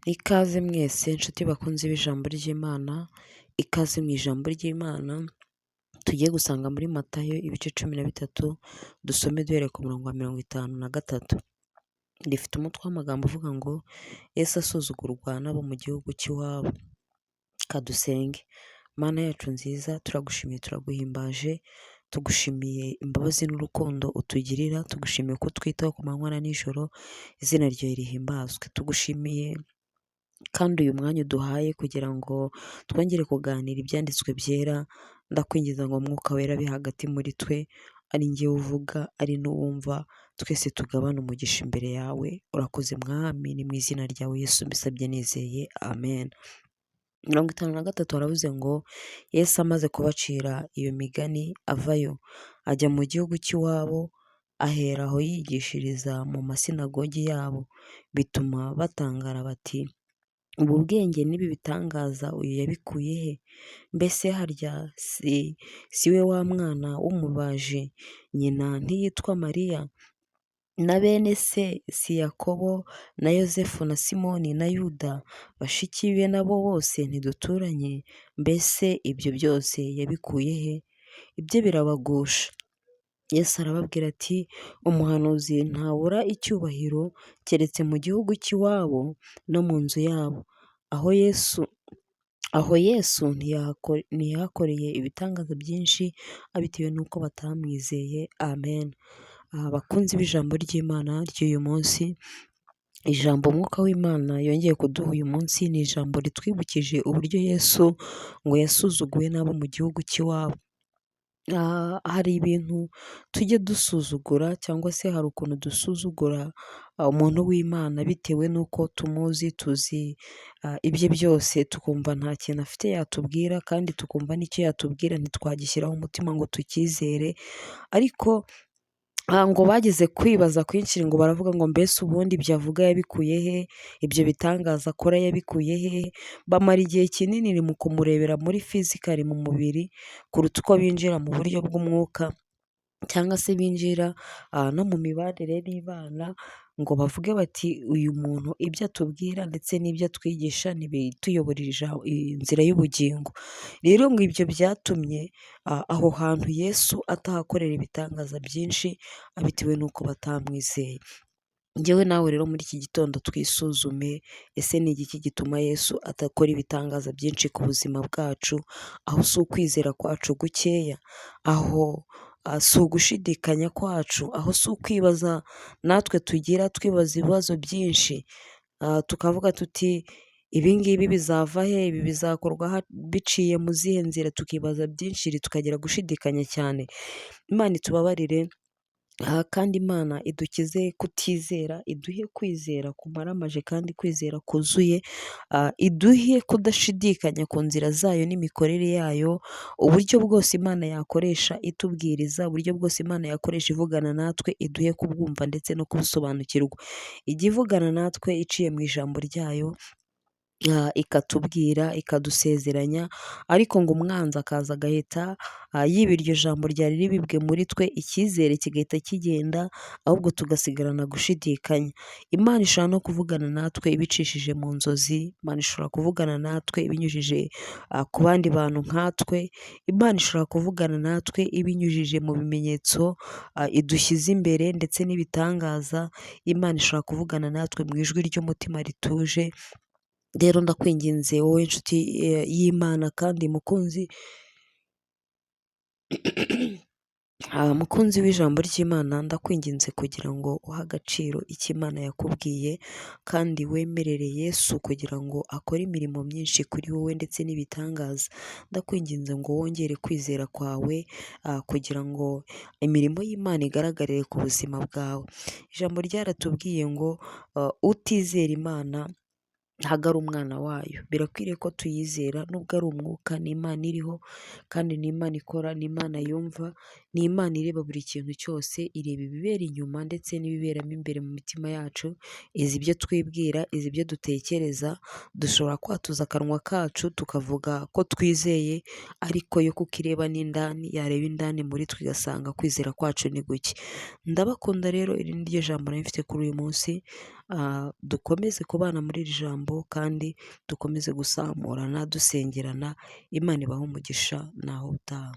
Ikaze mwese nshuti bakunzi b'ijambo ry'Imana, ikaze mu ijambo ry'Imana tugiye gusanga muri Matayo ibice 13, dusome duhereye ku murongo wa 53. Rifite umutwe w'amagambo uvuga ngo Yesu asuzugurwa n'abo mu gihugu cy'iwabo. Kadusenge. Mana yacu nziza, turagushimiye, turaguhimbaje, tugushimiye imbabazi n'urukundo utugirira, tugushimiye ko utwitaho ku manywa na nijoro, izina ryawe rihimbazwe. Tugushimiye kandi uyu mwanya uduhaye kugira ngo twongere kuganira ibyanditswe byera, ndakwinginze ngo Mwuka Wera abe hagati muri twe, ari njyewe uvuga, ari n'uwumva, twese tugabane umugisha imbere yawe. Urakoze Mwami, ni mu izina ryawe Yesu mbisabye nizeye, amen. 53 haravuze ngo Yesu amaze kubacira iyo migani avayo ajya mu gihugu cy'iwabo, ahera aho yigishiriza mu masinagogi yabo, bituma batangara bati ubu bwenge n'ibi bitangaza uyu yabikuye he? Mbese harya si we wa mwana w'umubaji? Nyina ntiyitwa Mariya? Na bene se si Yakobo na Yosefu na Simoni na Yuda? Bashiki be nabo bose ntiduturanye? Mbese ibyo byose yabikuye he? Ibye birabagusha. Yesu arababwira ati umuhanuzi ntabura icyubahiro keretse mu gihugu cy'iwabo no mu nzu yabo. Aho Yesu ntiyahakoreye ibitangaza byinshi abitewe n'uko batamwizeye. Amen. Abakunzi b'ijambo ry'Imana ry'uyu munsi, ijambo Umwuka w'Imana yongeye kuduha uyu munsi ni ijambo ritwibukije uburyo Yesu ngo yasuzuguwe n'abo mu gihugu cy'iwabo. Hari ibintu tujya dusuzugura cyangwa se hari ukuntu dusuzugura umuntu w'Imana bitewe n'uko tumuzi, tuzi ibye byose, tukumva nta kintu afite yatubwira kandi tukumva n'icyo yatubwira ntitwagishyiraho umutima ngo tukizere, ariko ngo bageze kwibaza kwinshi ngo baravuga ngo mbese ubundi ibyo avuga yabikuye he? Ibyo bitangaza akora yabikuye he? Bamara igihe kinini mu kumurebera muri physical, mu mubiri, kuruta uko binjira mu buryo bw'umwuka cyangwa se binjira no mu mibanire n'Imana ngo bavuge bati uyu muntu ibyo atubwira ndetse n'ibyo atwigisha ntibituyoborera inzira y'ubugingo. Rero ngo ibyo byatumye aho hantu Yesu atahakorera ibitangaza byinshi abitewe n'uko batamwizeye. Njyewe nawe rero muri iki gitondo twisuzume, ese ni igiki gituma Yesu adakora ibitangaza byinshi ku buzima bwacu? Aho si ukwizera kwacu gukeya? Aho si ugushidikanya kwacu? Aho si ukwibaza natwe tugira twibaza ibibazo byinshi, tukavuga tuti ibi ngibi bizava he? Ibi bizakorwa biciye mu zihe nzira? Tukibaza byinshi tukagira gushidikanya cyane. Imana itubabarire kandi Imana idukize kutizera, iduhe kwizera kumaramaje kandi kwizera kuzuye, iduhe kudashidikanya ku nzira zayo n'imikorere yayo, uburyo bwose Imana yakoresha itubwiriza, uburyo bwose Imana yakoresha ivugana natwe, iduhe kubwumva ndetse no kubusobanukirwa. Ijya ivugana natwe iciye mu ijambo ryayo, ikatubwira, ikadusezeranya, ariko ngo umwanzi akaza agahita yiba iryo jambo ryari ribibwe muri twe, icyizere kigahita kigenda, ahubwo tugasigarana gushidikanya. Imana ishobora no kuvugana natwe ibicishije mu nzozi, Imana ishobora kuvugana natwe ibinyujije ku bandi bantu nkatwe, Imana ishobora kuvugana natwe ibinyujije mu bimenyetso idushyize imbere ndetse n'ibitangaza, Imana ishobora kuvugana natwe mu ijwi ry'umutima rituje. Rero ndakwinginze wowe nshuti y'Imana kandi mukunzi mukunzi w'ijambo ry'Imana, ndakwinginze kugira ngo uhe agaciro icyo Imana yakubwiye kandi wemerere Yesu kugira ngo akore imirimo myinshi kuri wowe ndetse n'ibitangaza. Ndakwinginze ngo wongere kwizera kwawe kugira ngo imirimo y'Imana igaragarire ku buzima bwawe. Ijambo ryaratubwiye ngo utizera Imana ntabwo ari umwana wayo. Birakwiriye ko tuyizera nubwo ari umwuka, ni Imana iriho kandi ni Imana ikora, ni Imana yumva. Ni Imana ireba buri kintu cyose, ireba ibibera inyuma ndetse n'ibiberamo imbere mu mitima yacu, izi ibyo twibwira, izi ibyo dutekereza, dushobora kwatuza akanwa kacu tukavuga ko twizeye, ariko yo kuko ireba n'indani, yareba indani muri twe igasanga kwizera kwacu ni guke. Ndabakunda rero, iri ni ryo jambo nari mfite kuri uyu munsi, dukomeze kubana muri iri jambo kandi dukomeze gusamurana, dusengerana, Imana ibahe umugisha, naho ubutaha.